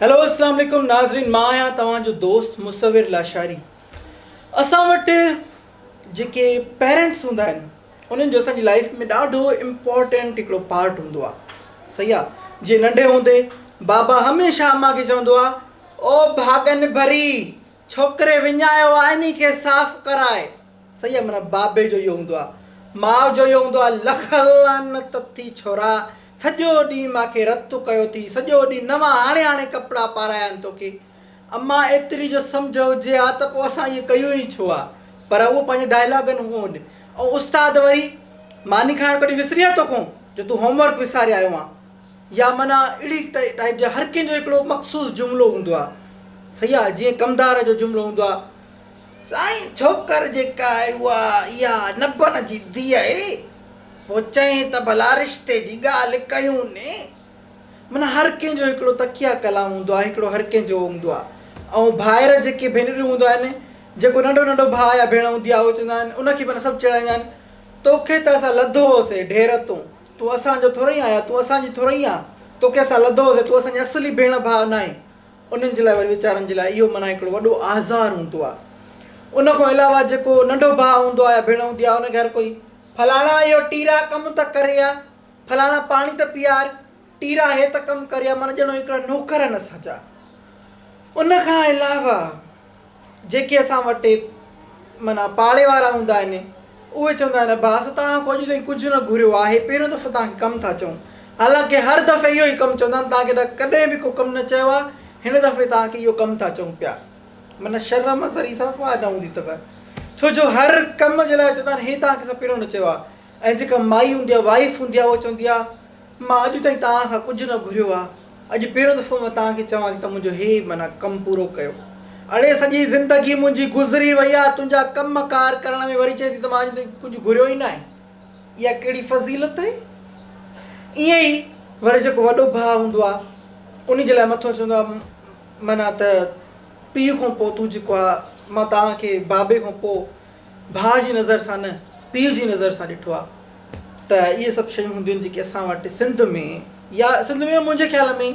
Hello اسلام عليڪم ناظرين مان آهيان توهان جو دوست مصور لاشاري اسان وٽ جيڪي پيرنٽس هوندا آهن انهن جو اسان جي لائف ۾ ڏاڍو امپورٽنٽ هڪڙو پارٽ هوندو آهي صحيح آهي جي ننڍي هوندي بابا هميشه امان کي چوندو آهي او ڀاڳن ڀري ڇوڪري وڃايو آهي انهي کي صاف ڪرائي صحيح آهي معنيٰ بابي جو اهو هوندو آهي ماء جو اهو هوندو آهي لک لعنت ٿي ڇورا سڄو ڏينهن مان کي رت ڪيو ٿي، سڄو ڏينهن نوان هاڻي هاڻي ڪپڙا پارايا آهن توکي. امان ايتري جو سمجهه هجي ها ته پوء اسان ائين ڪيون ئي ڇو ها. پر اهو پنهنجي ڊائلاگن هو. ۽ استاد وري ماني کائڻ ڪڏهن وسري آ توکون جو تون هوم ورڪ وساري آيو آن. يا معنيٰ اهڙي ٽائيپ جا هر ڪنهن جو هڪڙو مخصوص جملو هوندو آ. صحيح آ جيئن ڪمدار جو جملو هوندو آ. سائين ڇوڪر جيڪا آهي اها اها نبن جي ڌيء آهي. پوء چئين ته ڀلا رشتي جي ڳالهه ڪيون ني. معنيٰ هر ڪنهن جو هڪڙو تڪيه ڪلام هوندو آهي، هڪڙو هر ڪنهن جو هوندو آهي ۽ ڀائر جيڪي ڀينريون هونديون آهن، جيڪو ننڍو ننڍو ڀاء يا ڀيڻ هوندي آهي، اهي چوندا آهن، ان کي معنيٰ سڀ چيڙائيندا آهن، توکي ته اسان لڌو هوسي ڍير تون، تون اسان جو ٿورئي آهين يا تون اسان جي ٿورئي آن، توکي اسان لڌو هوسي، تون اسان جي اصلي ڀيڻ ڀاء ناهين. انهن جي لاء وري ويچارن جي لاء اهو معنيٰ هڪڙو وڏو آزار هوندو آهي. ان کان علاوه جيڪو ننڍو ڀاء هوندو آهي يا ڀيڻ هوندي آهي، ان کي هر ڪوئي فلاڻا اهو ٽيرا ڪم ته ڪري آ، فلاڻا پاڻي ته پيار، ٽيرا هي ته ڪم ڪري آ، معنيٰ ڄڻ هڪڙا نوڪر آهن اسان جا. ان کان علاوه جيڪي اسان وٽ معنيٰ پاڙي وارا هوندا آهن، اهي چوندا آهن ابا اسان توهان کان اڄ تائين ڪجهه نه گهريو آهي، پهريون دفعو توهان کي ڪم ٿا چئون. حالانڪه هر دفعي اهو ئي ڪم چوندا آهن، توهان کي ته ڪڏهن به ڪو ڪم نه چيو آهي، هن دفعي توهان کي اهو ڪم ٿا چئون پيا. معنيٰ شرم ذري صفا نه هوندي اٿو ڇو جو هر ڪم جي لاء چوندا آهن هي توهان کي اسان پهريون نه چيو آهي ۽ جيڪا مائي هوندي آهي وائيف هوندي آهي اها چوندي آهي مان اڄ تائين توهان کان ڪجهه نه گهريو آهي اڄ پهريون دفعو مان توهان کي چوان ٿي ته منهنجو هي معنيٰ ڪم پورو ڪيو اڙي سڄي زندگي منهنجي گذري وئي آهي تنهنجا ڪم ڪار ڪرڻ ۾ وري چئي ٿي ته مان اڄ تائين ڪجهه گهريو ئي ناهي اها ڪهڙي فضيلت آهي ائين ئي وري جيڪو وڏو ڀاء هوندو آهي ان جي لاء مٿو چوندو آهي معنيٰ ته پيء کان پوء تون جيڪو آ مان توهان کي بابي کان پوء ڀاء جي نظر سان نه پيء جي نظر سان ڏٺو آ ته اهي سڀ شيون هونديون آهن جيڪي اسان وٽ سنڌ ۾ يا سنڌ ۾ منهنجي خيال ۾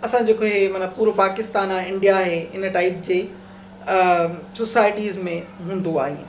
اسان جيڪو هي معنيٰ پورو پاڪستان آ انڊيا آهي ان ٽائيپ جي سوسائٽيز ۾ هوندو آ ائين.